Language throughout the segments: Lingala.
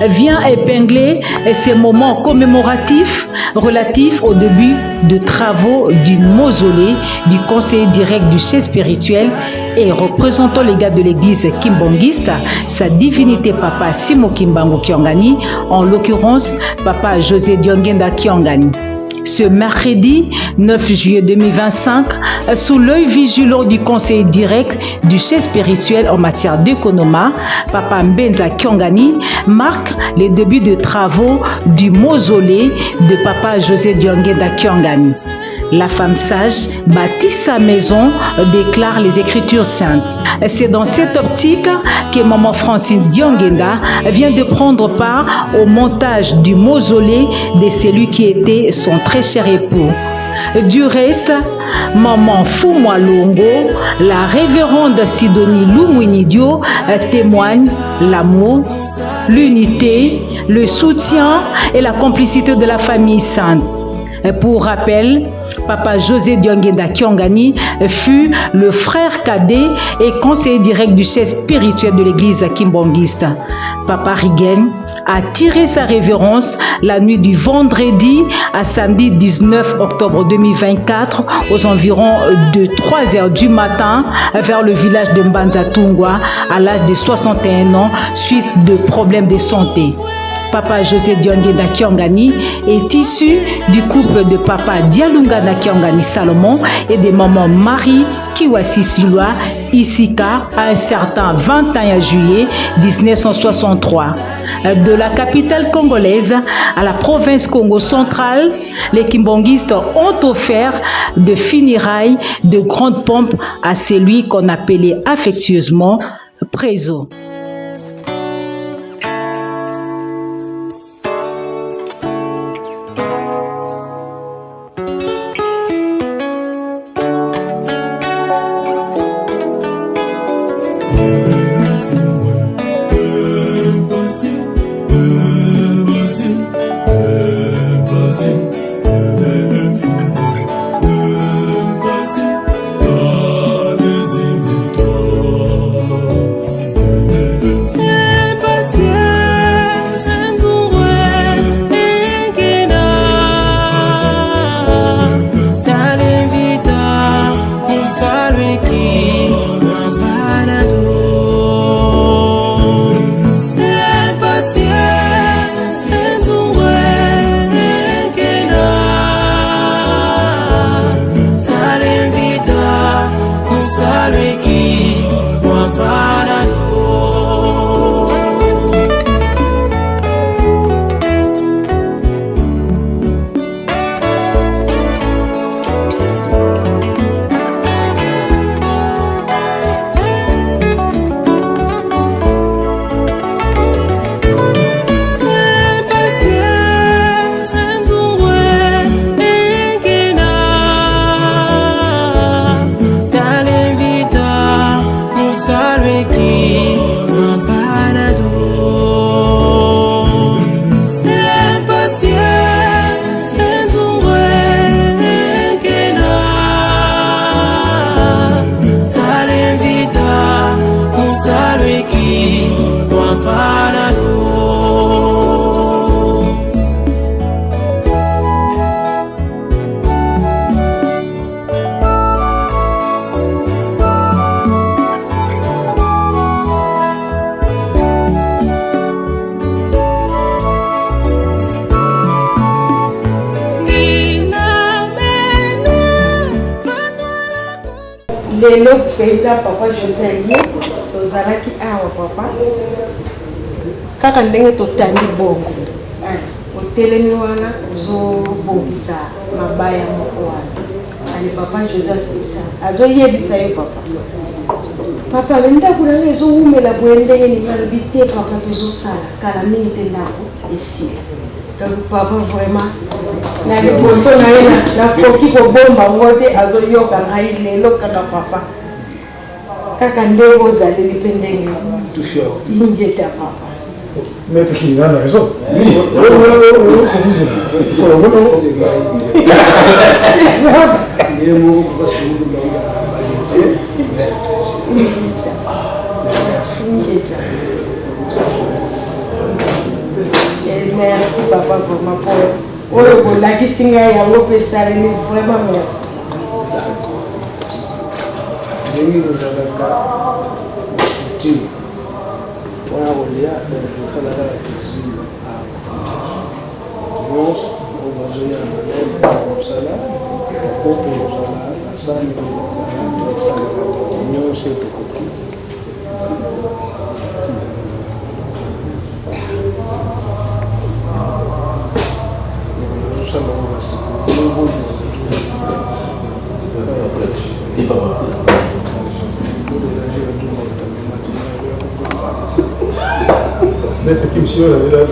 Vient épingler ces moments commémoratifs relatifs au début de travaux du mausolée du conseiller direct du chef spirituel et représentant les gars de l'église Kimbanguiste, sa divinité Papa Simo Kimbangu Kiangani, en l'occurrence Papa José Diangienda Kiangani. Ce mercredi 9 juillet 2025, sous l'œil vigilant du conseiller direct du chef spirituel en matière d'économie, Papa Mbenza Kiangani, marque les débuts de travaux du mausolée de Papa José Diangienda Kiangani. La femme sage bâtit sa maison, déclare les Écritures saintes. C'est dans cette optique que Maman Francine Diangienda vient de prendre part au montage du mausolée de celui qui était son très cher époux. Du reste, Maman Fumwa Longo, la révérende Sidonie Lumwinidio témoigne l'amour, l'unité, le soutien et la complicité de la famille sainte. Pour rappel, Papa José Diangienda Kiangani fut le frère cadet et conseiller direct du chef spirituel de l'église kimbanguiste. Papa Rigen a tiré sa révérence la nuit du vendredi à samedi 19 octobre 2024 aux environs de 3 heures du matin vers le village de Mbanza-Tungwa à l'âge de 61 ans suite de problèmes de santé. Papa José Diangienda Kiangani est issu du couple de Papa Dialungana Kiangani Salomon et de maman Marie Kiwasi Silwa Isika à un certain 21 juillet 1963. De la capitale congolaise à la province Congo centrale, les Kimbanguistes ont offert de funérailles de grandes pompes à celui qu'on appelait affectueusement Préso. Lelo mpenza papa José ye tozalaki awa papa, kaka ndenge totandi bongo otelemi wana ozobongisa mabaya moko wana. Ale papa José azobisa, azoyebisa yo papa, papa me ndako na ngai ezowumela boye ndenge nini? Alobi te papa, tozosala kala mingi te ndako esila. Donc papa vraiment na liboso na ye nakoki kobomba ngo te, azoyoka ngai lelo kaka papa, kaka ndenge ozaleli mpe ndenge ingeta papa. Maître Kinga a raison. Oui. Merci papa vraiment po oyo bolakisi ngai yango mpe esalemi vraiment merci. D'accord. Ndenge kozalaka culture mpona kolia tosalaka na cuisine awa nyonso oyo bazoya na maleme mosala bakopo kozala basani kozala tosalaka nyonso tokoki. Maître Kim, si on avait là,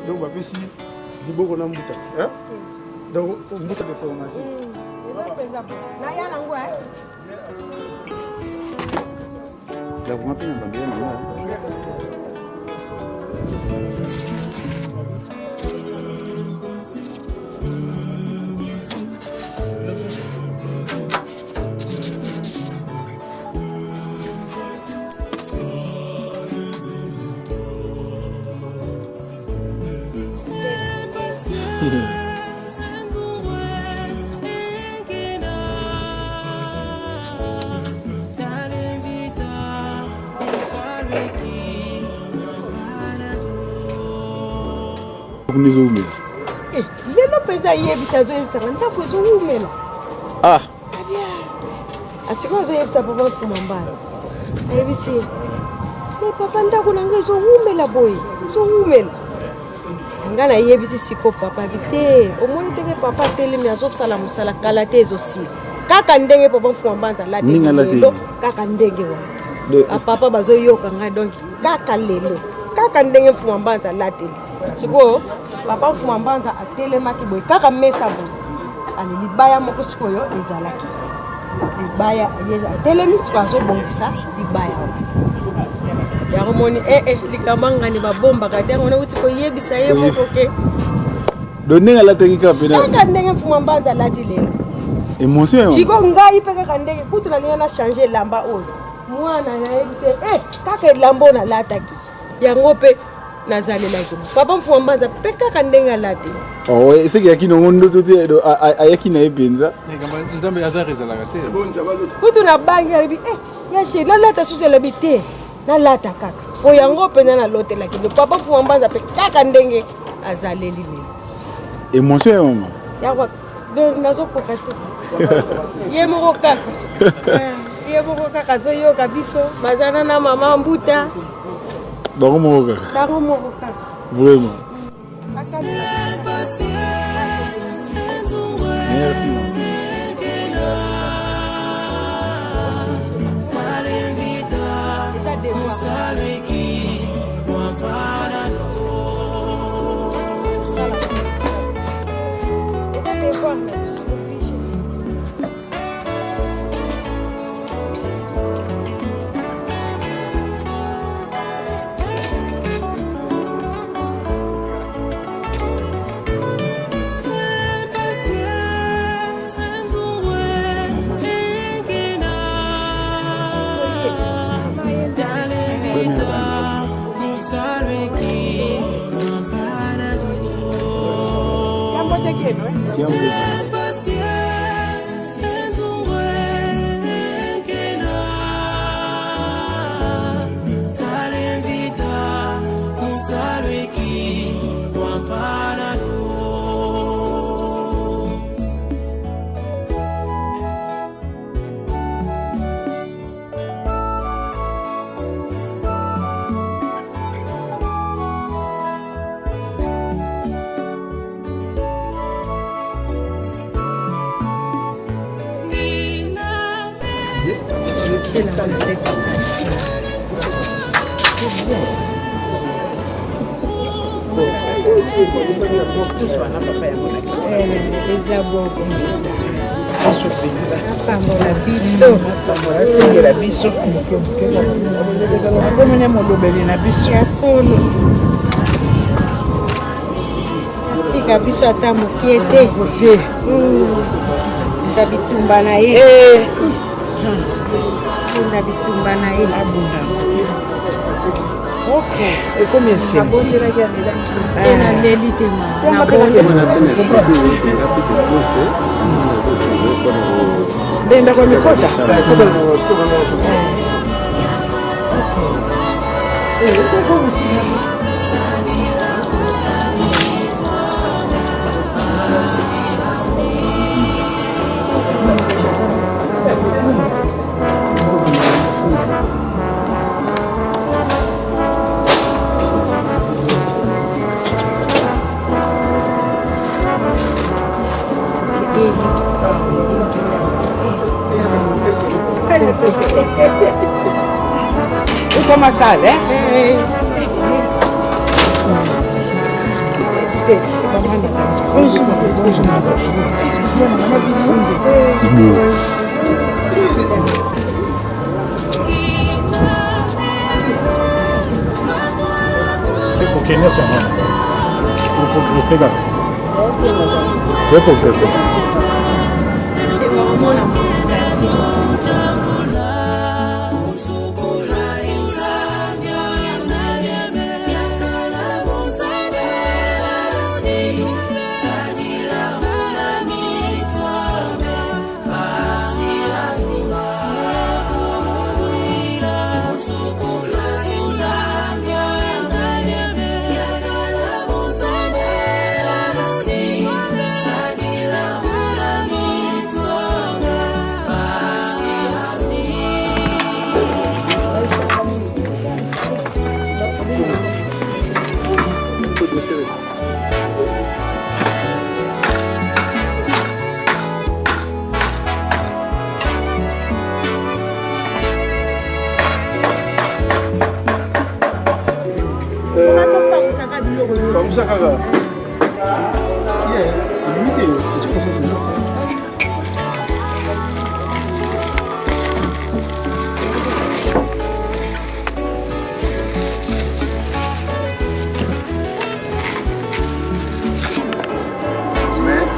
Donc bapesi liboko na mbuta donc mbuta de formation Kuna ezowumela eh, lelo mpenza ayebisa azoyebisanga ndako ezowumela ah. asikoyo azoyebisa papa mfuma mbanza ayebisi ye me papa ndako na ngai ezowumela boye ezowumela ngai nayebisi siko papa bi te omoni ndenge papa atelemi azosala mosala kala te ezosila kaka ndenge papa mfuma mbanza alati lelo kaka ndenge wana bapapa bazoyoka ngai donk kaka lelo kaka ndenge mfuma mbanza alateli sikoyo papa mfuma mbanza atelemaki boye kaka mesa boye ale libaya moko sikoyo ezalaki libaya atelemi sikoyo azobongisa libaya wana yango moni ee eh, eh, likambo angani babombaka te yango nauti koyebisa ye moko ke do ndenge alataki kaka pena kaka ndenge mfuma mbanza alati lelo emotion siko ngai mpe kaka ndenge kutu nalinga na change elamba oyo mwana nayebi te eh, kaka elamba oyo nalataki yango mpe nazalelaki papa mfuma mbanza mpe kaka ndenge alati oh, eseki ayaki nango ndoto te ayaki na ye mpenza nzambe hasard ezalaka te kutu nabangi alobi eh, ya sheri nalata susu alobi te nalata kaka po yango mpenza nalotelaki nde papa mfuma mbanza mpe kaka ndenge azaleli lelo emotion ya mama yango donc nazokoka te ye moko kaka eh, ye moko kaka azoyoka biso bazana na mama mbuta bango moko kaka bango moko kaka vraiment merci. ya bana. Eza bongo, apambola biso, asengela biso, akomene molobeli na biso ya solo, atika biso ata mokie te te na bitumba na ye, na bitumba na ye. Abunda. Ok, ekomi esengo. Te, naleli te. Nde ndako ya mikota. Utoma sale, eh? Kokende nyonso yango oprogresse kaka, oprogresse. Pangusa kaka. Mais,